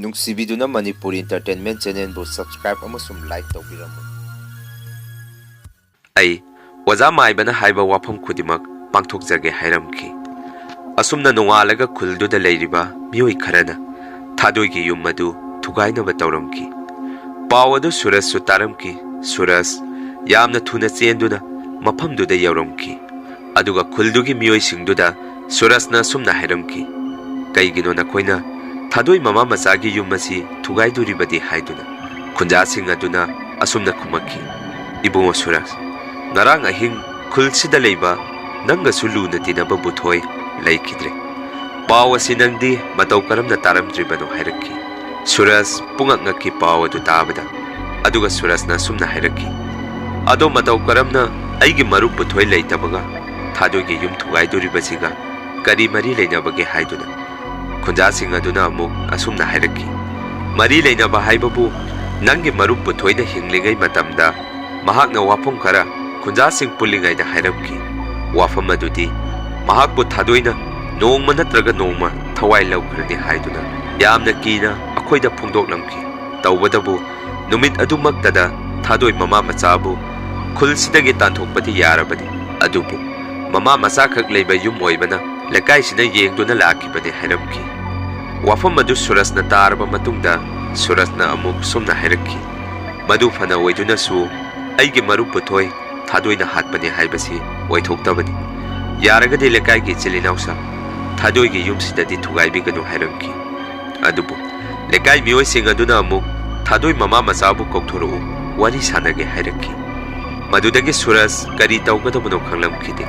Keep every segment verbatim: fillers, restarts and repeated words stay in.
ꯅꯨꯡꯁꯤꯕꯤꯗꯨꯅ Manipuri Entertainment Channelꯕꯨ subscribe ꯑꯃꯁꯨꯡ like ꯇꯧꯕꯤꯔꯝꯃꯨ꯫ ꯑꯩ ꯑꯣꯖꯥ ꯃꯥꯏꯕꯅ ꯍꯥꯏꯕ ꯋꯥꯐꯝ ꯈꯨꯗꯤꯡꯃꯛ ꯄꯥꯡꯊꯣꯛꯆꯒꯦ ꯍꯥꯏꯔꯝꯈꯤ꯫ ꯑꯁꯨꯝꯅ ꯅꯣꯡꯉꯥꯜꯂꯒ ꯈꯨꯜꯗꯨꯗ ꯂꯩꯔꯤꯕ ꯃꯤꯑꯣꯏ ꯈꯔꯅ ꯊꯥꯗꯣꯏꯒꯤ ꯌꯨꯝ ꯑꯗꯨ ꯊꯨꯒꯥꯏꯅꯕ ꯇꯧꯔꯝꯈꯤ꯫ ꯄꯥꯎ ꯑꯗꯨ ꯁꯨꯔꯖꯁꯨ ꯇꯥꯔꯝꯈꯤ꯫ ꯁꯨꯔꯖ ꯌꯥꯝꯅ ꯊꯨꯅ ꯆꯦꯟꯗꯨꯅ ꯃꯐꯝꯗꯨꯗ ꯌꯧꯔꯝꯈꯤ꯫ ꯑꯗꯨꯒ ꯈꯨꯜꯗꯨꯒꯤ ꯃꯤꯑꯣꯏꯁꯤꯡꯗꯨꯗ ꯁꯨꯔꯖꯅ ꯑꯁꯨꯝꯅ ꯍꯥꯏꯔꯝꯈꯤ, "ꯀꯩꯒꯤꯅꯣ ꯅꯈꯣꯏꯅ ꯊꯥꯗꯣꯏ ꯃꯃꯥ ꯃꯆꯥꯒꯤ ꯌꯨꯝ ꯑꯁꯤ ꯊꯨꯒꯥꯏꯗꯣꯔꯤꯕꯗꯤ?" ꯍꯥꯏꯗꯨꯅ꯫ ꯈꯨꯟꯖꯥꯁꯤꯡ ꯑꯗꯨꯅ ꯑꯁꯨꯝꯅ ꯈꯨꯝꯃꯛꯈꯤ, "ꯏꯕꯨꯡꯉꯣ ꯁꯨꯔꯖ, ꯉꯔꯥꯡ ꯑꯍꯤꯡ ꯈꯨꯜꯁꯤꯗ ꯂꯩꯕ ꯅꯪꯒꯁꯨ ꯂꯨꯅ ꯇꯤꯟꯅꯕ ꯕꯨꯊꯣꯏ ꯂꯩꯈꯤꯗ꯭ꯔꯦ꯫ ꯄꯥꯎ ꯑꯁꯤ ꯅꯪꯗꯤ ꯃꯇꯧ ꯀꯔꯝꯅ ꯇꯥꯔꯝꯗ꯭ꯔꯤꯕꯅꯣ?" ꯍꯥꯏꯔꯛꯈꯤ꯫ ꯁꯨꯔꯖ ꯄꯨꯡꯉꯛ ꯉꯛꯈꯤ ꯄꯥꯎ ꯑꯗꯨ ꯇꯥꯕꯗ꯫ ꯑꯗꯨꯒ ꯁꯨꯔꯖꯅ ꯑꯁꯨꯝꯅ ꯍꯥꯏꯔꯛꯈꯤ, "ꯑꯗꯣ ꯃꯇꯧ ꯀꯔꯝꯅ ꯑꯩꯒꯤ ꯃꯔꯨꯞ ꯕꯨꯊꯣꯏ ꯂꯩꯇꯕꯒ ꯊꯥꯗꯣꯏꯒꯤ ꯌꯨꯝ ꯊꯨꯒꯥꯏꯗꯣꯔꯤꯕꯁꯤꯒ ꯀꯔꯤ ꯃꯔꯤ ꯂꯩꯅꯕꯒꯦ?" ꯍꯥꯏꯗꯨꯅ꯫ ꯈꯨꯟꯖꯥꯁꯤꯡ ꯑꯗꯨꯅ ꯑꯃꯨꯛ ꯑꯁꯨꯝꯅ ꯍꯥꯏꯔꯛꯈꯤ, "ꯃꯔꯤ ꯂꯩꯅꯕ ꯍꯥꯏꯕꯕꯨ ꯅꯪꯒꯤ ꯃꯔꯨꯞ ꯕꯨꯊꯣꯏꯅ ꯍꯤꯡꯂꯤꯉꯩ ꯃꯇꯝꯗ ꯃꯍꯥꯛꯅ ꯋꯥꯐꯝ ꯈꯔ ꯈꯨꯟꯖꯥꯁꯤꯡ ꯄꯨꯜꯂꯤꯉꯩꯗ ꯍꯥꯏꯔꯝꯈꯤ꯫ ꯋꯥꯐꯝ ꯑꯗꯨꯗꯤ ꯃꯍꯥꯛꯄꯨ ꯊꯥꯗꯣꯏꯅ ꯅꯣꯡꯃ ꯅꯠꯇ꯭ꯔꯒ ꯅꯣꯡꯃ ꯊꯋꯥꯏ ꯂꯧꯈ꯭ꯔꯅꯤ ꯍꯥꯏꯗꯨꯅ ꯌꯥꯝꯅ ꯀꯤꯅ ꯑꯩꯈꯣꯏꯗ ꯐꯣꯡꯗꯣꯛꯂꯝꯈꯤ꯫ ꯇꯧꯕꯇꯕꯨ ꯅꯨꯃꯤꯠ ꯑꯗꯨꯃꯛꯇꯗ ꯊꯥꯗꯣꯏ ꯃꯃꯥ ꯃꯆꯥꯕꯨ ꯈꯨꯜꯁꯤꯗꯒꯤ ꯇꯥꯟꯊꯣꯛꯄꯗꯤ ꯌꯥꯔꯕꯅꯤ, ꯑꯗꯨꯕꯨ ꯃꯃꯥ ꯃꯆꯥꯈꯛ ꯂꯩꯕ ꯌꯨꯝ ꯑꯣꯏꯕꯅ ꯂꯩꯀꯥꯏꯁꯤꯅ ꯌꯦꯡꯗꯨꯅ ꯂꯥꯛꯈꯤꯕꯅꯤ" ꯍꯥꯏꯔꯝꯈꯤ꯫ ꯋꯥꯐꯝ ꯑꯗꯨ ꯁꯨꯔꯖꯅ ꯇꯥꯔꯕ ꯃꯇꯨꯡꯗ ꯁꯨꯔꯖꯅ ꯑꯃꯨꯛ ꯁꯨꯝꯅ ꯍꯥꯏꯔꯛꯈꯤ, "ꯃꯗꯨ ꯐꯅ ꯑꯣꯏꯗꯨꯅꯁꯨ ꯑꯩꯒꯤ ꯃꯔꯨꯞ ꯕꯨꯊꯣꯏ ꯊꯥꯗꯣꯏꯅ ꯍꯥꯠꯄꯅꯤ ꯍꯥꯏꯕꯁꯤ ꯑꯣꯏꯊꯣꯛꯇꯕꯅꯤ꯫ ꯌꯥꯔꯒꯗꯤ ꯂꯩꯀꯥꯏꯒꯤ ꯏꯆꯤꯜ ꯏꯅꯥꯎꯁꯥ ꯊꯥꯗꯣꯏꯒꯤ ꯌꯨꯝꯁꯤꯗꯗꯤ ꯊꯨꯒꯥꯏꯕꯤꯒꯅꯨ" ꯍꯥꯏꯔꯝꯈꯤ꯫ ꯑꯗꯨꯕꯨ ꯂꯩꯀꯥꯏ ꯃꯤꯑꯣꯏꯁꯤꯡ ꯑꯗꯨꯅ ꯑꯃꯨꯛ ꯊꯥꯗꯣꯏ ꯃꯃꯥ ꯃꯆꯥꯕꯨ ꯀꯧꯊꯣꯔꯛꯎ, ꯋꯥꯔꯤ ꯁꯥꯟꯅꯒꯦ ꯍꯥꯏꯔꯛꯈꯤ꯫ ꯃꯗꯨꯗꯒꯤ ꯁꯨꯔꯖ ꯀꯔꯤ ꯇꯧꯒꯗꯕꯅꯣ ꯈꯪꯂꯝꯈꯤꯗꯦ꯫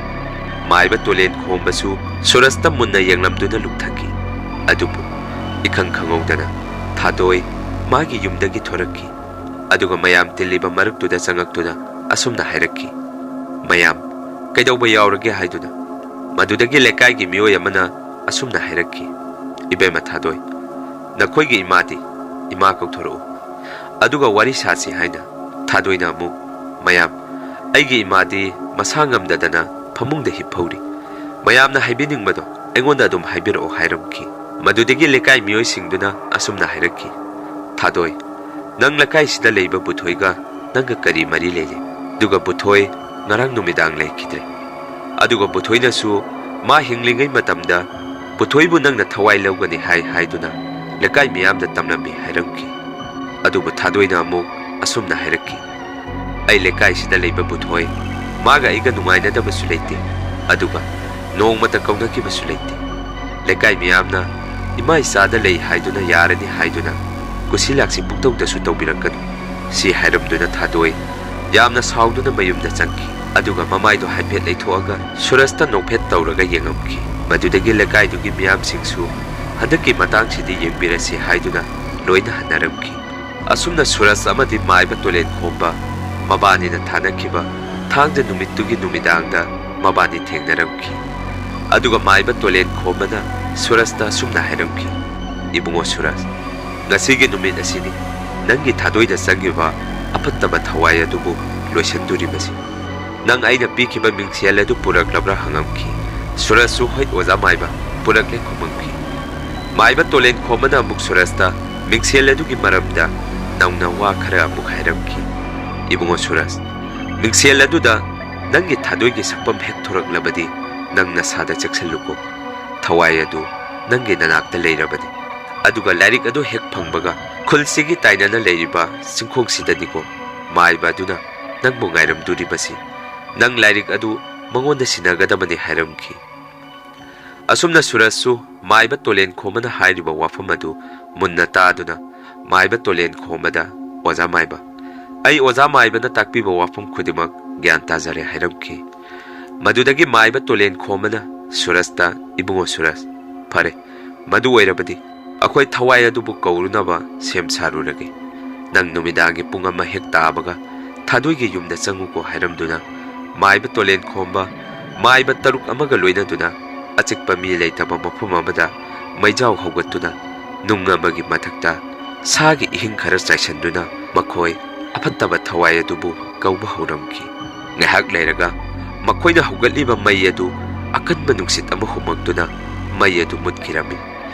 ꯃꯥꯏꯕ ꯇꯣꯂꯦꯟ ꯈꯣꯝꯕꯁꯨ ꯁꯨꯔꯖꯇ ꯃꯨꯟꯅ ꯌꯦꯡꯂꯝꯗꯨꯅ ꯂꯨꯞꯊꯈꯤ꯫ ꯑꯗꯨꯕꯨ ꯏꯈꯪ ꯈꯪꯍꯧꯗꯅ ꯊꯥꯗꯣꯏ ꯃꯥꯒꯤ ꯌꯨꯝꯗꯒꯤ ꯊꯣꯔꯛꯈꯤ꯫ ꯑꯗꯨꯒ ꯃꯌꯥꯝ ꯇꯤꯜꯂꯤꯕ ꯃꯔꯛꯇꯨꯗ ꯆꯪꯉꯛꯇꯨꯅ ꯑꯁꯨꯝꯅ ꯍꯥꯏꯔꯛꯈꯤ, "ꯃꯌꯥꯝ, ꯀꯩꯗꯧꯕ ꯌꯥꯎꯔꯒꯦ?" ꯍꯥꯏꯗꯨꯅ꯫ ꯃꯗꯨꯗꯒꯤ ꯂꯩꯀꯥꯏꯒꯤ ꯃꯤꯑꯣꯏ ꯑꯃꯅ ꯑꯁꯨꯝꯅ ꯍꯥꯏꯔꯛꯈꯤ, "ꯏꯕꯦꯝꯃ ꯊꯥꯗꯣꯏ, ꯅꯈꯣꯏꯒꯤ ꯏꯃꯥꯗꯤ? ꯏꯃꯥ ꯀꯧꯊꯣꯔꯛꯎ꯫ ꯑꯗꯨꯒ ꯋꯥꯔꯤ ꯁꯥꯁꯤ" ꯍꯥꯏꯅ ꯊꯥꯗꯣꯏꯅ ꯑꯃꯨꯛ, "ꯃꯌꯥꯝ, ꯑꯩꯒꯤ ꯏꯃꯥꯗꯤ ꯃꯁꯥ ꯉꯝꯗꯗꯅ ꯐꯃꯨꯡꯗ ꯍꯤꯞꯍꯧꯔꯤ꯫ ꯃꯌꯥꯝꯅ ꯍꯥꯏꯕꯤꯅꯤꯡꯕꯗꯣ ꯑꯩꯉꯣꯟꯗ ꯑꯗꯨꯝ ꯍꯥꯏꯕꯤꯔꯛꯑꯣ" ꯍꯥꯏꯔꯝꯈꯤ꯫ ꯃꯗꯨꯗꯒꯤ ꯂꯩꯀꯥꯏ ꯃꯤꯑꯣꯏꯁꯤꯡꯗꯨꯅ ꯑꯁꯨꯝꯅ ꯍꯥꯏꯔꯛꯈꯤ, "ꯊꯥꯗꯣꯏ, ꯅꯪ ꯂꯩꯀꯥꯏꯁꯤꯗ ꯂꯩꯕ ꯕꯨꯊꯣꯏꯒ ꯅꯪꯒ ꯀꯔꯤ ꯃꯔꯤ ꯂꯩꯔꯦ? ꯑꯗꯨꯒ ꯕꯨꯊꯣꯏ ꯉꯔꯥꯡ ꯅꯨꯃꯤꯗꯥꯡ ꯂꯩꯈꯤꯗ꯭ꯔꯦ꯫ ꯑꯗꯨꯒ ꯕꯨꯊꯣꯏꯅꯁꯨ ꯃꯥ ꯍꯤꯡꯂꯤꯉꯩ ꯃꯇꯝꯗ ꯕꯨꯊꯣꯏꯕꯨ ꯅꯪꯅ ꯊꯋꯥꯏ ꯂꯧꯒꯅꯤ ꯍꯥꯏ ꯍꯥꯏꯗꯨꯅ ꯂꯩꯀꯥꯏ ꯃꯤꯌꯥꯝꯗ ꯇꯝꯂꯝꯃꯤ" ꯍꯥꯏꯔꯝꯈꯤ꯫ ꯑꯗꯨꯕꯨ ꯊꯥꯗꯣꯏꯅ ꯑꯃꯨꯛ ꯑꯁꯨꯝꯅ ꯍꯥꯏꯔꯛꯈꯤ, "ꯑꯩ ꯂꯩꯀꯥꯏꯁꯤꯗ ꯂꯩꯕ ꯕꯨꯊꯣꯏ, ꯃꯥꯒ ꯑꯩꯒ ꯅꯨꯡꯉꯥꯏꯅꯗꯕꯁꯨ ꯂꯩꯇꯦ, ꯑꯗꯨꯒ ꯅꯣꯡꯃꯇ ꯀꯧꯅꯈꯤꯕꯁꯨ ꯂꯩꯇꯦ꯫ ꯂꯩꯀꯥꯏ ꯃꯤꯌꯥꯝꯅ ꯏꯃꯥ ꯏꯆꯥꯗ ꯂꯩ ꯍꯥꯏꯗꯨꯅ ꯌꯥꯔꯅꯤ ꯍꯥꯏꯗꯨꯅ ꯀꯨꯁꯤ ꯂꯥꯛꯁꯤ ꯄꯨꯡꯇꯧꯗꯁꯨ ꯇꯧꯕꯤꯔꯛꯀꯅꯨ" ꯁꯤ ꯍꯥꯏꯔꯝꯗꯨꯅ ꯊꯥꯗꯣꯏ ꯌꯥꯝꯅ ꯁꯥꯎꯗꯨꯅ ꯃꯌꯨꯝꯗ ꯆꯪꯈꯤ꯫ ꯑꯗꯨꯒ ꯃꯃꯥꯏꯗꯣ ꯍꯥꯏꯐꯦꯠ ꯂꯩꯊꯣꯛꯑꯒ ꯁꯨꯔꯖꯇ ꯅꯣꯛꯐꯦꯠ ꯇꯧꯔꯒ ꯌꯦꯡꯉꯝꯈꯤ꯫ ꯃꯗꯨꯗꯒꯤ ꯂꯩꯀꯥꯏꯗꯨꯒꯤ ꯃꯤꯌꯥꯝꯁꯤꯡꯁꯨ ꯍꯟꯗꯛꯀꯤ ꯃꯇꯥꯡꯁꯤꯗꯤ ꯌꯦꯡꯕꯤꯔꯁꯤ ꯍꯥꯏꯗꯨꯅ ꯂꯣꯏꯅ ꯍꯟꯅꯔꯝꯈꯤ꯫ ꯑꯁꯨꯝꯅ ꯁꯨꯔꯖ ꯑꯃꯗꯤ ꯃꯥꯏꯕ ꯇꯣꯂꯦꯟ ꯈꯣꯝꯕ ꯃꯕꯥꯅꯤꯅ ꯊꯥꯅꯈꯤꯕ ꯊꯥꯡꯖ ꯅꯨꯃꯤꯠꯇꯨꯒꯤ ꯅꯨꯃꯤꯗꯥꯡꯗ ꯃꯕꯥꯅꯤ ꯊꯦꯡꯅꯔꯝꯈꯤ꯫ ꯑꯗꯨꯒ ꯃꯥꯏꯕ ꯇꯣꯂꯦꯟ ꯈꯣꯝꯕꯅ ꯁꯨꯔꯖꯇ ꯑꯁꯨꯝꯅ ꯍꯥꯏꯔꯝꯈꯤ, "ꯏꯕꯨꯡꯉꯣ ꯁꯨꯔꯖ, ꯉꯁꯤꯒꯤ ꯅꯨꯃꯤꯠ ꯑꯁꯤꯅꯤ ꯅꯪꯒꯤ ꯊꯥꯗꯣꯏꯗ ꯆꯪꯉꯤꯕ ꯑꯐꯠꯇꯕ ꯊꯋꯥꯏ ꯑꯗꯨꯕꯨ ꯂꯣꯏꯁꯤꯟꯗꯣꯔꯤꯕꯁꯤ꯫ ꯅꯪ ꯑꯩꯅ ꯄꯤꯈꯤꯕ ꯃꯤꯡꯁꯦꯜ ꯑꯗꯨ ꯄꯨꯔꯛꯂꯕ꯭ꯔꯥ?" ꯍꯪꯉꯝꯈꯤ꯫ ꯁꯨꯔꯖꯁꯨ, "ꯍꯣꯏ ꯑꯣꯖꯥ ꯃꯥꯏꯕ, ꯄꯨꯔꯛꯂꯦ" ꯈꯨꯝꯃꯝꯈꯤ꯫ ꯃꯥꯏꯕ ꯇꯣꯂꯦꯟ ꯈꯣꯝꯕꯅ ꯑꯃꯨꯛ ꯁꯨꯔꯖꯇ ꯃꯤꯡꯁꯦꯜ ꯑꯗꯨꯒꯤ ꯃꯔꯝꯗ ꯅꯧꯅ ꯋꯥ ꯈꯔ ꯑꯃꯨꯛ ꯍꯥꯏꯔꯝꯈꯤ, "ꯏꯕꯨꯡꯉꯣ ꯁꯨꯔꯖ, ꯃꯤꯡꯁꯦꯜ ꯑꯗꯨꯗ ꯅꯪꯒꯤ ꯊꯥꯗꯣꯏꯒꯤ ꯁꯛꯐꯝ ꯍꯦꯛ ꯊꯣꯔꯛꯂꯕꯗꯤ ꯅꯪ ꯅꯁꯥꯗ ꯆꯦꯛꯁꯤꯜꯂꯨꯀꯣ꯫ ꯊꯋꯥꯏ ꯑꯗꯨ ꯅꯪꯒꯤ ꯅꯅꯥꯛꯇ ꯂꯩꯔꯕꯅꯤ꯫ ꯑꯗꯨꯒ ꯂꯥꯏꯔꯤꯛ ꯑꯗꯨ ꯍꯦꯛ ꯐꯪꯕꯒ ꯈꯨꯜꯁꯤꯒꯤ ꯇꯥꯏꯅꯅ ꯂꯩꯔꯤꯕ ꯆꯤꯡꯈꯣꯡꯁꯤꯗꯅꯤꯀꯣ ꯃꯥꯏꯕ ꯑꯗꯨꯅ ꯅꯪꯕꯨ ꯉꯥꯏꯔꯝꯗꯣꯔꯤꯕꯁꯤ꯫ ꯅꯪ ꯂꯥꯏꯔꯤꯛ ꯑꯗꯨ ꯃꯉꯣꯟꯗ ꯁꯤꯟꯅꯒꯗꯕꯅꯤ" ꯍꯥꯏꯔꯝꯈꯤ꯫ ꯑꯁꯨꯝꯅ ꯁꯨꯔꯖꯁꯨ ꯃꯥꯏꯕ ꯇꯣꯂꯦꯟ ꯈꯣꯝꯕꯅ ꯍꯥꯏꯔꯤꯕ ꯋꯥꯐꯝ ꯑꯗꯨ ꯃꯨꯟꯅ ꯇꯥꯗꯨꯅ ꯃꯥꯏꯕ ꯇꯣꯂꯦꯟ ꯈꯣꯝꯕꯗ, "ꯑꯣꯖꯥ ꯃꯥꯏꯕ, ꯑꯩ ꯑꯣꯖꯥ ꯃꯥꯏꯕꯅ ꯇꯥꯛꯄꯤꯕ ꯋꯥꯐꯝ ꯈꯨꯗꯤꯡꯃꯛ ꯒ꯭ꯌꯥꯟ ꯇꯥꯖꯔꯦ" ꯍꯥꯏꯔꯝꯈꯤ꯫ ꯃꯗꯨꯗꯒꯤ ꯃꯥꯏꯕ ꯇꯣꯂꯦꯟ ꯈꯣꯝꯕꯅ ꯁꯨꯔꯖꯇ, "ꯏꯕꯨꯡꯉꯣ ꯁꯨꯔꯖ, ꯐꯔꯦ, ꯃꯗꯨ ꯑꯣꯏꯔꯕꯗꯤ ꯑꯩꯈꯣꯏ ꯊꯋꯥꯏ ꯑꯗꯨꯕꯨ ꯀꯧꯔꯨꯅꯕ ꯁꯦꯝ ꯁꯥꯔꯨꯔꯒꯦ꯫ ꯅꯪ ꯅꯨꯃꯤꯗꯥꯡꯒꯤ ꯄꯨꯡ ꯑꯃ ꯍꯦꯛ ꯇꯥꯕꯒ ꯊꯥꯗꯣꯏꯒꯤ ꯌꯨꯝꯗ ꯆꯪꯉꯨꯀꯣ" ꯍꯥꯏꯔꯝꯗꯨꯅ ꯃꯥꯏꯕ ꯇꯣꯂꯦꯟ ꯈꯣꯝꯕ ꯃꯥꯏꯕ ꯇꯔꯨꯛ ꯑꯃꯒ ꯂꯣꯏꯅꯗꯨꯅ ꯑꯆꯤꯛꯄ ꯃꯤ ꯂꯩꯇꯕ ꯃꯐꯝ ꯑꯃꯗ ꯃꯩꯖꯥꯎ ꯍꯧꯒꯠꯇꯨꯅ ꯅꯨꯡ ꯑꯃꯒꯤ ꯃꯊꯛꯇ ꯁꯥꯒꯤ ꯏꯍꯤꯡ ꯈꯔ ꯆꯥꯏꯁꯤꯟꯗꯨꯅ ꯃꯈꯣꯏ ꯑꯐꯠꯇꯕ ꯊꯋꯥꯏ ꯑꯗꯨꯕꯨ ꯀꯧꯕ ꯍꯧꯔꯝꯈꯤ꯫ ꯉꯥꯏꯍꯥꯛ ꯂꯩꯔꯒ ꯃꯈꯣꯏꯅ ꯍꯧꯒꯠꯂꯤꯕ ꯃꯩ ꯑꯗꯨ ꯑꯀꯟꯕ ꯅꯨꯡꯁꯤꯠ ꯑꯃ ꯍꯨꯝꯃꯛꯇꯨꯅ ꯃꯩ ꯑꯗꯨ ꯃꯨꯠꯈꯤꯔꯝꯃꯤ꯫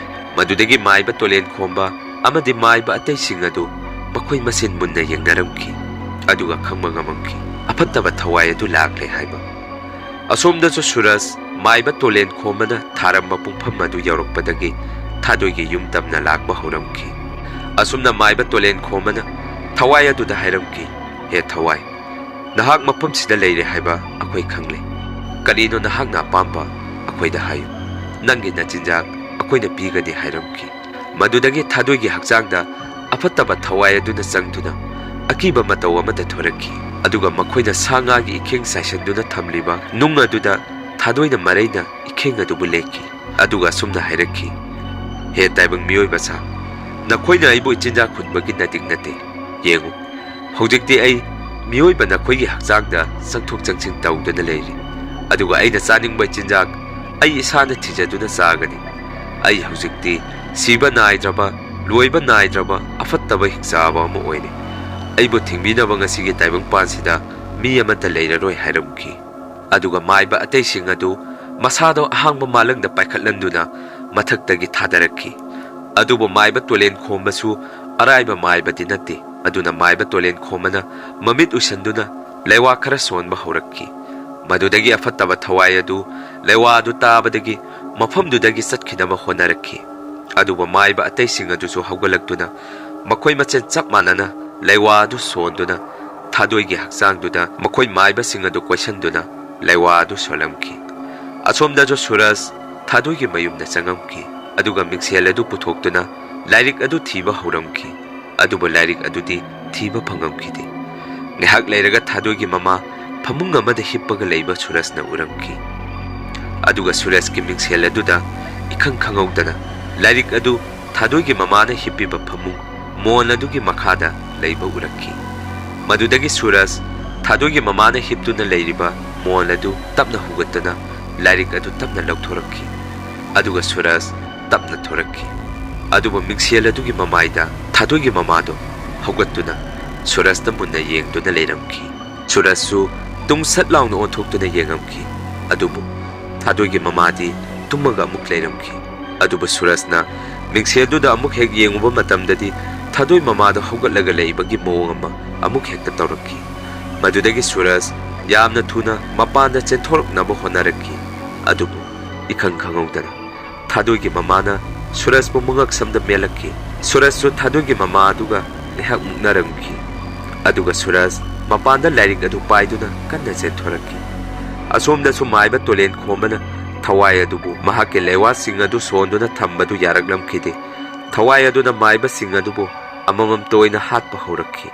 ꯃꯗꯨꯗꯒꯤ ꯃꯥꯏꯕ ꯇꯣꯂꯦꯟ ꯈꯣꯝꯕ ꯑꯃꯗꯤ ꯃꯥꯏꯕ ꯑꯇꯩꯁꯤꯡ ꯑꯗꯨ ꯃꯈꯣꯏ ꯃꯁꯦꯟ ꯃꯨꯟꯅ ꯌꯦꯡꯅꯔꯝꯈꯤ, ꯑꯗꯨꯒ ꯈꯪꯕ ꯉꯝꯃꯝꯈꯤ, ꯑꯐꯠꯇꯕ ꯊꯋꯥꯏ ꯑꯗꯨ ꯂꯥꯛꯂꯦ ꯍꯥꯏꯕ꯫ ꯑꯁꯣꯝꯗꯁꯨ ꯁꯨꯔꯖ ꯃꯥꯏꯕ ꯇꯣꯂꯦꯟ ꯈꯣꯝꯕꯅ ꯊꯥꯔꯝꯕ ꯄꯨꯡꯐꯝ ꯑꯗꯨ ꯌꯧꯔꯛꯄꯗꯒꯤ ꯊꯥꯗꯣꯏꯒꯤ ꯌꯨꯝ ꯇꯝꯅ ꯂꯥꯛꯄ ꯍꯧꯔꯝꯈꯤ꯫ ꯑꯁꯨꯝꯅ ꯃꯥꯏꯕ ꯇꯣꯂꯦꯟ ꯈꯣꯝꯕꯅ ꯊꯋꯥꯏ ꯑꯗꯨꯗ ꯍꯥꯏꯔꯝꯈꯤ, "ꯍꯦ ꯊꯋꯥꯏ, ꯅꯍꯥꯛ ꯃꯐꯝꯁꯤꯗ ꯂꯩꯔꯦ ꯍꯥꯏꯕ ꯑꯩꯈꯣꯏ ꯈꯪꯂꯦ꯫ ꯀꯔꯤꯅꯣ ꯅꯍꯥꯛꯅ ꯑꯄꯥꯝꯕ ꯑꯩꯈꯣꯏꯗ ꯍꯥꯏꯌꯨ꯫ ꯅꯪꯒꯤ ꯅꯆꯤꯟꯖꯥꯛ ꯑꯩꯈꯣꯏꯅ ꯄꯤꯒꯅꯤ" ꯍꯥꯏꯔꯝꯈꯤ꯫ ꯃꯗꯨꯗꯒꯤ ꯊꯥꯗꯣꯏꯒꯤ ꯍꯛꯆꯥꯡꯗ ꯑꯐꯠꯇꯕ ꯊꯋꯥꯏ ꯑꯗꯨꯅ ꯆꯪꯗꯨꯅ ꯑꯀꯤꯕ ꯃꯇꯧ ꯑꯃꯗ ꯊꯣꯔꯛꯈꯤ꯫ ꯑꯗꯨꯒ ꯃꯈꯣꯏꯅ ꯁꯥ ꯉꯥꯒꯤ ꯏꯈꯦꯡ ꯆꯥꯏꯁꯤꯟꯗꯨꯅ ꯊꯝꯂꯤꯕ ꯅꯨꯡ ꯑꯗꯨꯗ ꯊꯥꯗꯣꯏꯅ ꯃꯔꯩꯅ ꯏꯈꯦꯡ ꯑꯗꯨꯕꯨ ꯂꯦꯛꯈꯤ꯫ ꯑꯗꯨꯒ ꯑꯁꯨꯝꯅ ꯍꯥꯏꯔꯛꯈꯤ, "ꯍꯦ ꯇꯥꯏꯕꯪ ꯃꯤꯑꯣꯏꯕ ꯁꯥ, ꯅꯈꯣꯏꯅ ꯑꯩꯕꯨ ꯏꯆꯤꯟꯖꯥꯛ ꯍꯨꯟꯕꯒꯤ ꯅꯇꯤꯛ ꯅꯠꯇꯦ꯫ ꯌꯦꯡꯉꯨ, ꯍꯧꯖꯤꯛꯇꯤ ꯑꯩ ꯃꯤꯑꯣꯏꯕ ꯅꯈꯣꯏꯒꯤ ꯍꯛꯆꯥꯡꯗ ꯆꯪꯊꯣꯛ ꯆꯪꯁꯤꯟ ꯇꯧꯗꯨꯅ ꯂꯩꯔꯤ, ꯑꯗꯨꯒ ꯑꯩꯅ ꯆꯥꯅꯤꯡꯕ ꯏꯆꯤꯟꯖꯥꯛ ꯑꯩ ꯏꯁꯥꯅ ꯊꯤꯖꯗꯨꯅ ꯆꯥꯒꯅꯤ꯫ ꯑꯩ ꯍꯧꯖꯤꯛꯇꯤ ꯁꯤꯕ ꯅꯥꯏꯗ꯭ꯔꯕ, ꯂꯣꯏꯕ ꯅꯥꯏꯗ꯭ꯔꯕ ꯑꯐꯠꯇꯕ ꯍꯤꯡꯆꯥꯕ ꯑꯃ ꯑꯣꯏꯔꯦ꯫ ꯑꯩꯕꯨ ꯊꯤꯡꯕꯤꯅꯕ ꯉꯁꯤꯒꯤ ꯇꯥꯏꯕꯪꯄꯥꯟꯁꯤꯗ ꯃꯤ ꯑꯃꯠꯇ ꯂꯩꯔꯔꯣꯏ" ꯍꯥꯏꯔꯝꯈꯤ꯫ ꯑꯗꯨꯒ ꯃꯥꯏꯕ ꯑꯇꯩꯁꯤꯡ ꯑꯗꯨ ꯃꯁꯥꯗꯣ ꯑꯍꯥꯡꯕ ꯃꯥꯂꯪꯗ ꯄꯥꯏꯈꯠꯍꯟꯗꯨꯅ ꯃꯊꯛꯇꯒꯤ ꯊꯥꯗꯔꯛꯈꯤ꯫ ꯑꯗꯨꯕꯨ ꯃꯥꯏꯕ ꯇꯣꯂꯦꯟ ꯈꯣꯝꯕꯁꯨ ꯑꯔꯥꯏꯕ ꯃꯥꯏꯕꯗꯤ ꯅꯠꯇꯦ꯫ ꯑꯗꯨꯅ ꯃꯥꯏꯕ ꯇꯣꯂꯦꯟ ꯈꯣꯝꯕꯅ ꯃꯃꯤꯠ ꯎꯏꯁꯟꯗꯨꯅ ꯂꯩꯋꯥ ꯈꯔ ꯁꯣꯟꯕ ꯍꯧꯔꯛꯈꯤ꯫ ꯃꯗꯨꯗꯒꯤ ꯑꯐꯠꯇꯕ ꯊꯋꯥꯏ ꯑꯗꯨ ꯂꯩꯋꯥ ꯑꯗꯨ ꯇꯥꯕꯗꯒꯤ ꯃꯐꯝꯗꯨꯗꯒꯤ ꯆꯠꯈꯤꯅꯕ ꯍꯣꯠꯅꯔꯛꯈꯤ꯫ ꯑꯗꯨꯕꯨ ꯃꯥꯏꯕ ꯑꯇꯩꯁꯤꯡ ꯑꯗꯨꯁꯨ ꯍꯧꯒꯠꯂꯛꯇꯨꯅ ꯃꯈꯣꯏ ꯃꯁꯦꯟ ꯆꯞ ꯃꯥꯟꯅꯅ ꯂꯩꯋꯥ ꯑꯗꯨ ꯁꯣꯟꯗꯨꯅ ꯊꯥꯗꯣꯏꯒꯤ ꯍꯛꯆꯥꯡꯗꯨꯗ ꯃꯈꯣꯏ ꯃꯥꯏꯕꯁꯤꯡ ꯑꯗꯨ ꯀꯣꯏꯁꯟꯗꯨꯅ ꯂꯩꯋꯥ ꯑꯗꯨ ꯁꯣꯜꯂꯝꯈꯤ꯫ ꯑꯁꯣꯝꯗꯁꯨ ꯁꯨꯔꯖ ꯊꯥꯗꯣꯏꯒꯤ ꯃꯌꯨꯝꯗ ꯆꯪꯉꯝꯈꯤ, ꯑꯗꯨꯒ ꯃꯤꯡꯁꯦꯜ ꯑꯗꯨ ꯄꯨꯊꯣꯛꯇꯨꯅ ꯂꯥꯏꯔꯤꯛ ꯑꯗꯨ ꯊꯤꯕ ꯍꯧꯔꯝꯈꯤ꯫ ꯑꯗꯨꯕꯨ ꯂꯥꯏꯔꯤꯛ ꯑꯗꯨꯗꯤ ꯊꯤꯕ ꯐꯪꯉꯝꯈꯤꯗꯦ꯫ ꯉꯥꯏꯍꯥꯛ ꯂꯩꯔꯒ ꯊꯥꯗꯣꯏꯒꯤ ꯃꯃꯥ ꯐꯃꯨꯡ ꯑꯃꯗ ꯍꯤꯞꯄꯒ ꯂꯩꯕ ꯁꯨꯔꯖꯅ ꯎꯔꯝꯈꯤ꯫ ꯑꯗꯨꯒ ꯁꯨꯔꯖꯀꯤ ꯃꯤꯡꯁꯦꯜ ꯑꯗꯨꯗ ꯏꯈꯪ ꯈꯪꯍꯧꯗꯅ ꯂꯥꯏꯔꯤꯛ ꯑꯗꯨ ꯊꯥꯗꯣꯏꯒꯤ ꯃꯃꯥꯅ ꯍꯤꯞꯄꯤꯕ ꯐꯃꯨꯡ ꯃꯣꯟ ꯑꯗꯨꯒꯤ ꯃꯈꯥꯗ ꯂꯩꯕ ꯎꯔꯛꯈꯤ꯫ ꯃꯗꯨꯗꯒꯤ ꯁꯨꯔꯖ ꯊꯥꯗꯣꯏꯒꯤ ꯃꯃꯥꯅ ꯍꯤꯞꯇꯨꯅ ꯂꯩꯔꯤꯕ ꯃꯣꯟ ꯑꯗꯨ ꯇꯞꯅ ꯍꯨꯒꯠꯇꯨꯅ ꯂꯥꯏꯔꯤꯛ ꯑꯗꯨ ꯇꯞꯅ ꯂꯧꯊꯣꯔꯛꯈꯤ꯫ ꯑꯗꯨꯒ ꯁꯨꯔꯖ ꯇꯞꯅ ꯊꯣꯔꯛꯈꯤ꯫ ꯑꯗꯨꯕꯨ ꯃꯤꯡꯁꯦꯜ ꯑꯗꯨꯒꯤ ꯃꯃꯥꯏꯗ ꯊꯥꯗꯣꯏꯒꯤ ꯃꯃꯥꯗꯣ ꯍꯧꯒꯠꯇꯨꯅ ꯁꯨꯔꯖꯇ ꯃꯨꯟꯅ ꯌꯦꯡꯗꯨꯅ ꯂꯩꯔꯝꯈꯤ꯫ ꯁꯨꯔꯖꯁꯨ ꯇꯨꯡ ꯁꯠ ꯂꯥꯎꯅ ꯑꯣꯟꯊꯣꯛꯇꯨꯅ ꯌꯦꯡꯉꯝꯈꯤ꯫ ꯑꯗꯨꯕꯨ ꯊꯥꯗꯣꯏꯒꯤ ꯃꯃꯥꯗꯤ ꯇꯨꯝꯃꯒ ꯑꯃꯨꯛ ꯂꯩꯔꯝꯈꯤ꯫ ꯑꯗꯨꯕꯨ ꯁꯨꯔꯖꯅ ꯃꯤꯡꯁꯦꯜꯗꯨꯗ ꯑꯃꯨꯛ ꯍꯦꯛ ꯌꯦꯡꯉꯨꯕ ꯃꯇꯝꯗꯗꯤ ꯊꯥꯗꯣꯏ ꯃꯃꯥꯗꯣ ꯍꯧꯒꯠꯂꯒ ꯂꯩꯕꯒꯤ ꯃꯑꯣꯡ ꯑꯃ ꯑꯃꯨꯛ ꯍꯦꯛꯇ ꯇꯧꯔꯛꯈꯤ꯫ ꯃꯗꯨꯗꯒꯤ ꯁꯨꯔꯖ ꯌꯥꯝꯅ ꯊꯨꯅ ꯃꯄꯥꯟꯗ ꯆꯦꯟꯊꯣꯔꯛꯅꯕ ꯍꯣꯠꯅꯔꯛꯈꯤ꯫ ꯑꯗꯨꯕꯨ ꯏꯈꯪ ꯈꯪꯍꯧꯗꯅ ꯊꯥꯗꯣꯏꯒꯤ ꯃꯃꯥꯅ ꯁꯨꯔꯖꯄꯨ ꯃꯉꯛꯁꯝꯗ ꯃꯦꯜꯂꯛꯈꯤ꯫ ꯁꯨꯔꯖꯁꯨ ꯊꯥꯗꯣꯏꯒꯤ ꯃꯃꯥ ꯑꯗꯨꯒ ꯉꯥꯏꯍꯥꯛ ꯃꯨꯛꯅꯔꯝꯈꯤ꯫ ꯑꯗꯨꯒ ꯁꯨꯔꯖ ꯃꯄꯥꯟꯗ ꯂꯥꯏꯔꯤꯛ ꯑꯗꯨ ꯄꯥꯏꯗꯨꯅ ꯀꯟꯅ ꯆꯦꯟꯊꯣꯔꯛꯈꯤ꯫ ꯑꯁꯣꯝꯗꯁꯨ ꯃꯥꯏꯕ ꯇꯣꯂꯦꯟ ꯈꯣꯝꯕꯅ ꯊꯋꯥꯏ ꯑꯗꯨꯕꯨ ꯃꯍꯥꯛꯀꯤ ꯂꯩꯋꯥꯁꯤꯡ ꯑꯗꯨ ꯁꯣꯟꯗꯨꯅ ꯊꯝꯕꯗꯨ ꯌꯥꯔꯛꯂꯝꯈꯤꯗꯦ꯫ ꯊꯋꯥꯏ ꯑꯗꯨꯅ ꯃꯥꯏꯕꯁꯤꯡ ꯑꯗꯨꯕꯨ ꯑꯃꯃꯝꯇ ꯑꯣꯏꯅ ꯍꯥꯠꯄ ꯍꯧꯔꯛꯈꯤ꯫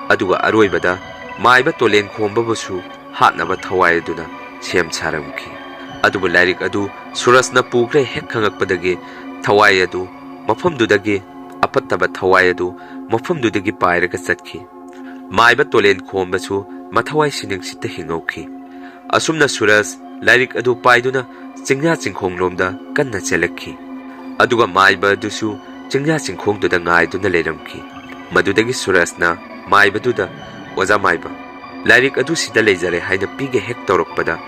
ꯑꯗꯨꯒ ꯑꯔꯣꯏꯕꯗ ꯃꯥꯏꯕ ꯇꯣꯂꯦꯟ ꯈꯣꯝꯕꯕꯨꯁꯨ ꯍꯥꯠꯅꯕ ꯊꯋꯥꯏ ꯑꯗꯨꯅ ꯁꯦꯝ ꯁꯥꯔꯝꯈꯤ꯫ ꯑꯗꯨꯕꯨ ꯂꯥꯏꯔꯤꯛ ꯑꯗꯨ ꯁꯨꯔꯖꯅ ꯄꯨꯈ꯭ꯔꯦ ꯍꯦꯛ ꯈꯪꯉꯛꯄꯗꯒꯤ ꯊꯋꯥꯏ ꯑꯗꯨ ꯃꯐꯝꯗꯨꯗꯒꯤ, ꯑꯐꯠꯇꯕ ꯊꯋꯥꯏ ꯑꯗꯨ ꯃꯐꯝꯗꯨꯗꯒꯤ ꯄꯥꯏꯔꯒ ꯆꯠꯈꯤ꯫ ꯃꯥꯏꯕ ꯇꯣꯂꯦꯟ ꯈꯣꯝꯕꯁꯨ ꯃꯊꯋꯥꯏ ꯁꯤꯅꯤꯡꯁꯤꯠꯇ ꯍꯤꯡꯍꯧꯈꯤ꯫ ꯑꯁꯨꯝꯅ ꯁꯨꯔꯖ ꯂꯥꯏꯔꯤꯛ ꯑꯗꯨ ꯄꯥꯏꯗꯨꯅ ꯆꯤꯡꯌꯥ ꯆꯤꯡꯈꯣꯡꯂꯣꯝꯗ ꯀꯟꯅ ꯆꯦꯜꯂꯛꯈꯤ꯫ ꯑꯗꯨꯒ ꯃꯥꯏꯕ ꯑꯗꯨꯁꯨ ꯆꯤꯡꯌꯥ ꯆꯤꯡꯈꯣꯡꯗꯨꯗ ꯉꯥꯏꯗꯨꯅ ꯂꯩꯔꯝꯈꯤ꯫ ꯃꯗꯨꯗꯒꯤ ꯁꯨꯔꯖꯅ ꯃꯥꯏꯕꯗꯨꯗ, "ꯑꯣꯖꯥ ꯃꯥꯏꯕ, ꯂꯥꯏꯔꯤꯛ ꯑꯗꯨ ꯁꯤꯗ ꯂꯩꯖꯔꯦ ꯍꯥꯏꯅ ꯄꯤꯒꯦ" ꯍꯦꯛ ꯇꯧꯔꯛꯄꯗ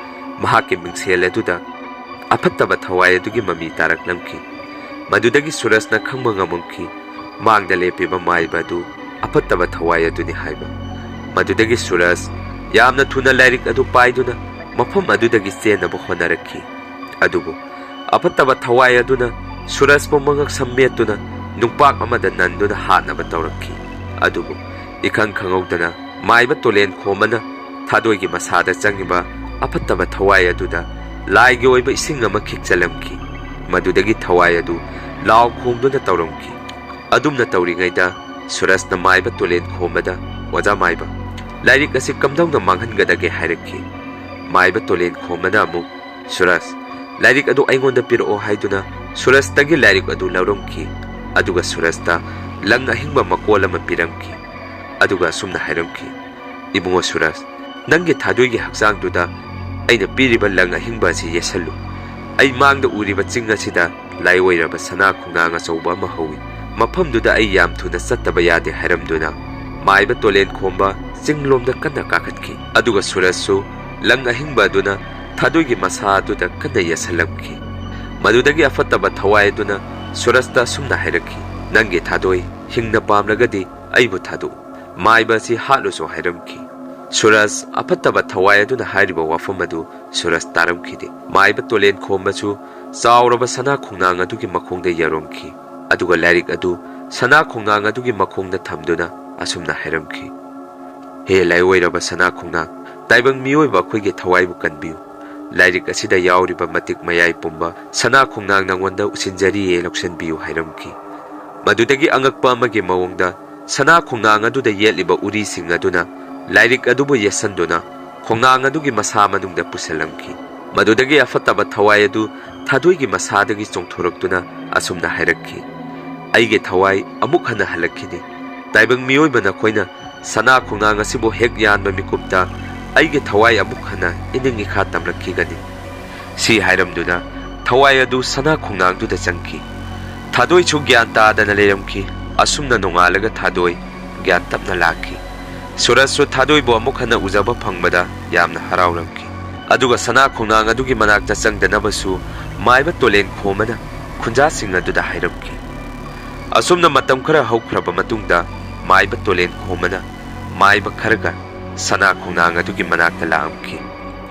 ꯃꯍꯥꯛꯀꯤ ꯃꯤꯡꯁꯦꯜ ꯑꯗꯨꯗ ꯑꯐꯠꯇꯕ ꯊꯋꯥꯏ ꯑꯗꯨꯒꯤ ꯃꯃꯤ ꯇꯥꯔꯛꯂꯝꯈꯤ꯫ ꯃꯗꯨꯗꯒꯤ ꯁꯨꯔꯖꯅ ꯈꯪꯕ ꯉꯝꯃꯝꯈꯤ, ꯃꯥꯡꯗ ꯂꯦꯞꯄꯤꯕ ꯃꯥꯏꯕ ꯑꯗꯨ ꯑꯐꯠꯇꯕ ꯊꯋꯥꯏ ꯑꯗꯨꯅꯤ ꯍꯥꯏꯕ꯫ ꯃꯗꯨꯗꯒꯤ ꯁꯨꯔꯖ ꯌꯥꯝꯅ ꯊꯨꯅ ꯂꯥꯏꯔꯤꯛ ꯑꯗꯨ ꯄꯥꯏꯗꯨꯅ ꯃꯐꯝ ꯑꯗꯨꯗꯒꯤ ꯆꯦꯟꯅꯕ ꯍꯣꯠꯅꯔꯛꯈꯤ꯫ ꯑꯗꯨꯕꯨ ꯑꯐꯠꯇꯕ ꯊꯋꯥꯏ ꯑꯗꯨꯅ ꯁꯨꯔꯖꯄꯨ ꯃꯉꯛꯁꯝ ꯃꯦꯠꯇꯨꯅ ꯅꯨꯡꯄꯥꯛ ꯑꯃꯗ ꯅꯟꯗꯨꯅ ꯍꯥꯠꯅꯕ ꯇꯧꯔꯛꯈꯤ꯫ ꯑꯗꯨꯕꯨ ꯏꯈꯪ ꯈꯪꯍꯧꯗꯅ ꯃꯥꯏꯕ ꯇꯣꯂꯦꯟ ꯈꯣꯝꯕꯅ ꯊꯥꯗꯣꯏꯒꯤ ꯃꯁꯥꯗ ꯆꯪꯉꯤꯕ ꯑꯐꯠꯇꯕ ꯊꯋꯥꯏ ꯑꯗꯨꯗ ꯂꯥꯏꯒꯤ ꯑꯣꯏꯕ ꯏꯁꯤꯡ ꯑꯃ ꯈꯤꯛꯆꯜꯂꯝꯈꯤ꯫ ꯃꯗꯨꯗꯒꯤ ꯊꯋꯥꯏ ꯑꯗꯨ ꯂꯥꯎ ꯈꯣꯡꯗꯨꯅ ꯇꯧꯔꯝꯈꯤ꯫ ꯑꯗꯨꯝꯅ ꯇꯧꯔꯤꯉꯩꯗ ꯁꯨꯔꯖꯅ ꯃꯥꯏꯕ ꯇꯣꯂꯦꯟ ꯈꯣꯝꯕꯗ, "ꯑꯣꯖꯥ ꯃꯥꯏꯕ, ꯂꯥꯏꯔꯤꯛ ꯑꯁꯤ ꯀꯝꯗꯧꯅ ꯃꯥꯡꯍꯟꯒꯗꯒꯦ?" ꯍꯥꯏꯔꯛꯈꯤ꯫ ꯃꯥꯏꯕ ꯇꯣꯂꯦꯟ ꯈꯣꯝꯕꯅ ꯑꯃꯨꯛ, "ꯁꯨꯔꯖ, ꯂꯥꯏꯔꯤꯛ ꯑꯗꯨ ꯑꯩꯉꯣꯟꯗ ꯄꯤꯔꯛꯑꯣ" ꯍꯥꯏꯗꯨꯅ ꯁꯨꯔꯖꯇꯒꯤ ꯂꯥꯏꯔꯤꯛ ꯑꯗꯨ ꯂꯧꯔꯝꯈꯤ꯫ ꯑꯗꯨꯒ ꯁꯨꯔꯖꯇ ꯂꯪ ꯑꯍꯤꯡꯕ ꯃꯀꯣꯜ ꯑꯃ ꯄꯤꯔꯝꯈꯤ꯫ ꯑꯗꯨꯒ ꯑꯁꯨꯝꯅ ꯍꯥꯏꯔꯝꯈꯤ, "ꯏꯕꯨꯡꯉꯣ ꯁꯨꯔꯖ, ꯅꯪꯒꯤ ꯊꯥꯗꯣꯏꯒꯤ ꯍꯛꯆꯥꯡꯗꯨꯗ ꯑꯩꯅ ꯄꯤꯔꯤꯕ ꯂꯪ ꯑꯍꯤꯡꯕ ꯑꯁꯤ ꯌꯦꯠꯁꯜꯂꯨ꯫ ꯑꯩ ꯃꯥꯡꯗ ꯎꯔꯤꯕ ꯆꯤꯡ ꯑꯁꯤꯗ ꯂꯥꯏꯑꯣꯏꯔꯕ ꯁꯅꯥ ꯈꯣꯡꯅꯥꯡ ꯑꯆꯧꯕ ꯑꯃ ꯍꯧꯏ꯫ ꯃꯐꯝꯗꯨꯗ ꯑꯩ ꯌꯥꯝ ꯊꯨꯅ ꯆꯠꯇꯕ ꯌꯥꯗꯦ" ꯍꯥꯏꯔꯝꯗꯨꯅ ꯃꯥꯏꯕ ꯇꯣꯂꯦꯟ ꯈꯣꯝꯕ ꯆꯤꯡꯂꯣꯝꯗ ꯀꯟꯅ ꯀꯥꯈꯠꯈꯤ꯫ ꯑꯗꯨꯒ ꯁꯨꯔꯖꯁꯨ ꯂꯪ ꯑꯍꯤꯡꯕ ꯑꯗꯨꯅ ꯊꯥꯗꯣꯏꯒꯤ ꯃꯁꯥ ꯑꯗꯨꯗ ꯀꯟꯅ ꯌꯦꯠꯁꯜꯂꯝꯈꯤ꯫ ꯃꯗꯨꯗꯒꯤ ꯑꯐꯠꯇꯕ ꯊꯋꯥꯏ ꯑꯗꯨꯅ ꯁꯨꯔꯖꯇ ꯑꯁꯨꯝꯅ ꯍꯥꯏꯔꯛꯈꯤ, "ꯅꯪꯒꯤ ꯊꯥꯗꯣꯏ ꯍꯤꯡꯅ ꯄꯥꯝꯂꯒꯗꯤ ꯑꯩꯕꯨ ꯊꯥꯗꯣꯛꯎ꯫ ꯃꯥꯏꯕ ꯑꯁꯤ ꯍꯥꯠꯂꯨꯁꯨ" ꯍꯥꯏꯔꯝꯈꯤ꯫ ꯁꯨꯔꯖ ꯑꯐꯠꯇꯕ ꯊꯋꯥꯏ ꯑꯗꯨꯅ ꯍꯥꯏꯔꯤꯕ ꯋꯥꯐꯝ ꯑꯗꯨ ꯁꯨꯔꯖ ꯇꯥꯔꯝꯈꯤꯗꯦ꯫ ꯃꯥꯏꯕ ꯇꯣꯂꯦꯟ ꯈꯣꯝꯕꯁꯨ ꯆꯥꯎꯔꯕ ꯁꯅꯥ ꯈꯣꯡꯅꯥꯡ ꯑꯗꯨꯒꯤ ꯃꯈꯣꯡꯗ ꯌꯥꯔꯣꯝꯈꯤ, ꯑꯗꯨꯒ ꯂꯥꯏꯔꯤꯛ ꯑꯗꯨ ꯁꯅꯥ ꯈꯣꯡꯅꯥꯡ ꯑꯗꯨꯒꯤ ꯃꯈꯣꯡꯗ ꯊꯝꯗꯨꯅ ꯑꯁꯨꯝꯅ ꯍꯥꯏꯔꯝꯈꯤ, "ꯍꯦ ꯂꯥꯏꯑꯣꯏꯔꯕ ꯁꯅꯥ ꯈꯣꯡꯅꯥꯡ, ꯇꯥꯏꯕꯪ ꯃꯤꯑꯣꯏꯕ ꯑꯩꯈꯣꯏꯒꯤ ꯊꯋꯥꯏꯕꯨ ꯀꯟꯕꯤꯌꯨ꯫ ꯂꯥꯏꯔꯤꯛ ꯑꯁꯤꯗ ꯌꯥꯎꯔꯤꯕ ꯃꯇꯤꯛ ꯃꯌꯥꯏ ꯄꯨꯝꯕ ꯁꯅꯥ ꯈꯣꯡꯅꯥꯡ ꯅꯉꯣꯟꯗ ꯎꯁꯤꯟꯖꯔꯤꯌꯦ, ꯂꯧꯁꯤꯟꯕꯤꯌꯨ" ꯍꯥꯏꯔꯝꯈꯤ꯫ ꯃꯗꯨꯗꯒꯤ ꯑꯉꯛꯄ ꯑꯃꯒꯤ ꯃꯑꯣꯡꯗ ꯁꯅꯥ ꯈꯣꯡꯅꯥꯡ ꯑꯗꯨꯗ ꯌꯦꯠꯂꯤꯕ ꯎꯔꯤꯁꯤꯡ ꯑꯗꯨꯅ ꯂꯥꯏꯔꯤꯛ ꯑꯗꯨꯕꯨ ꯌꯦꯠꯁꯟꯗꯨꯅ ꯈꯣꯡꯅꯥꯡ ꯑꯗꯨꯒꯤ ꯃꯁꯥ ꯃꯅꯨꯡꯗ ꯄꯨꯁꯤꯜꯂꯝꯈꯤ꯫ ꯃꯗꯨꯗꯒꯤ ꯑꯐꯠꯇꯕ ꯊꯋꯥꯏ ꯑꯗꯨ ꯊꯥꯗꯣꯏꯒꯤ ꯃꯁꯥꯗꯒꯤ ꯆꯣꯡꯊꯣꯔꯛꯇꯨꯅ ꯑꯁꯨꯝꯅ ꯍꯥꯏꯔꯛꯈꯤ, "ꯑꯩꯒꯤ ꯊꯋꯥꯏ ꯑꯃꯨꯛ ꯍꯟꯅ ꯍꯜꯂꯛꯈꯤꯅꯤ꯫ ꯇꯥꯏꯕꯪ ꯃꯤꯑꯣꯏꯕ ꯅꯈꯣꯏꯅ ꯁꯅꯥ ꯈꯣꯡꯅꯥꯡ ꯑꯁꯤꯕꯨ ꯍꯦꯛ ꯌꯥꯟꯕ ꯃꯤꯀꯨꯞꯇ ꯑꯩꯒꯤ ꯊꯋꯥꯏ ꯑꯃꯨꯛ ꯍꯟꯅ ꯏꯅꯤꯡ ꯏꯈꯥ ꯇꯝꯂꯛꯈꯤꯒꯅꯤ"꯫ ꯁꯤ ꯍꯥꯏꯔꯝꯗꯨꯅ ꯊꯋꯥꯏ ꯑꯗꯨ ꯁꯅꯥ ꯈꯣꯡꯅꯥꯡꯗꯨꯗ ꯆꯪꯈꯤ꯫ ꯊꯥꯗꯣꯏꯁꯨ ꯒ꯭ꯌꯥꯟ ꯇꯥꯗꯅ ꯂꯩꯔꯝꯈꯤ꯫ ꯑꯁꯨꯝꯅ ꯅꯣꯡꯉꯥꯜꯂꯒ ꯊꯥꯗꯣꯏ ꯒ꯭ꯌꯥꯟ ꯇꯞꯅ ꯂꯥꯛꯈꯤ꯫ ꯁꯨꯔꯖꯁꯨ ꯊꯥꯗꯣꯏꯕꯨ ꯑꯃꯨꯛ ꯍꯟꯅ ꯎꯖꯕ ꯐꯪꯕꯗ ꯌꯥꯝꯅ ꯍꯔꯥꯎꯔꯝꯈꯤ꯫ ꯑꯗꯨꯒ ꯁꯅꯥ ꯈꯣꯡꯅꯥꯡ ꯑꯗꯨꯒꯤ ꯃꯅꯥꯛꯇ ꯆꯪꯗꯅꯕꯁꯨ ꯃꯥꯏꯕ ꯇꯣꯂꯦꯟ ꯈꯣꯝꯕꯅ ꯈꯨꯟꯖꯥꯁꯤꯡ ꯑꯗꯨꯗ ꯍꯥꯏꯔꯝꯈꯤ꯫ ꯑꯁꯨꯝꯅ ꯃꯇꯝ ꯈꯔ ꯍꯧꯈ꯭ꯔꯕ ꯃꯇꯨꯡꯗ ꯃꯥꯏꯕ ꯇꯣꯂꯦꯟ ꯈꯣꯝꯕꯅ ꯃꯥꯏꯕ ꯈꯔꯒ ꯁꯅꯥ ꯈꯣꯡꯅꯥꯡ ꯑꯗꯨꯒꯤ ꯃꯅꯥꯛꯇ ꯂꯥꯛꯑꯝꯈꯤ꯫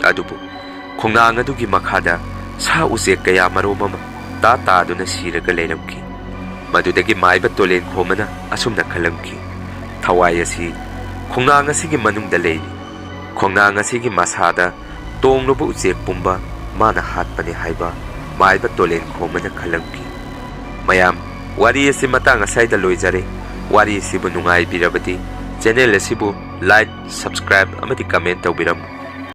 ꯑꯗꯨꯕꯨ ꯈꯣꯡꯅꯥꯡ ꯑꯗꯨꯒꯤ ꯃꯈꯥꯗ ꯁꯥ ꯎꯆꯦꯛ ꯀꯌꯥ ꯃꯔꯨꯝ ꯑꯃ ꯇꯥ ꯇꯥꯗꯨꯅ ꯁꯤꯔꯒ ꯂꯩꯔꯝꯈꯤ꯫ ꯃꯗꯨꯗꯒꯤ ꯃꯥꯏꯕ ꯇꯣꯂꯦꯟ ꯈꯣꯝꯕꯅ ꯑꯁꯨꯝꯅ ꯈꯜꯂꯝꯈꯤ, "ꯊꯋꯥꯏ ꯑꯁꯤ ꯈꯣꯡꯅꯥꯡ ꯑꯁꯤꯒꯤ ꯃꯅꯨꯡꯗ ꯂꯩꯔꯤ꯫ ꯈꯣꯡꯅꯥꯡ ꯑꯁꯤꯒꯤ ꯃꯁꯥꯗ ꯇꯣꯡꯂꯨꯕ ꯎꯆꯦꯛ ꯄꯨꯝꯕ ꯃꯥꯅ ꯍꯥꯠꯄꯅꯤ" ꯍꯥꯏꯕ ꯃꯥꯏꯕ ꯇꯣꯂꯦꯟ ꯈꯣꯝꯕꯅ ꯈꯜꯂꯝꯈꯤ꯫ ꯃꯌꯥꯝ, ꯋꯥꯔꯤ ꯑꯁꯤ ꯃꯇꯥꯡ ꯑꯁ꯭ꯋꯥꯏꯗ ꯂꯣꯏꯖꯔꯦ꯫ ꯋꯥꯔꯤ ꯑꯁꯤꯕꯨ ꯅꯨꯡꯉꯥꯏꯕꯤꯔꯕꯗꯤ channel ꯑꯁꯤꯕꯨ like, subscribe ꯑꯃꯗꯤ comment ꯇꯧꯕꯤꯔꯝꯃꯨ꯫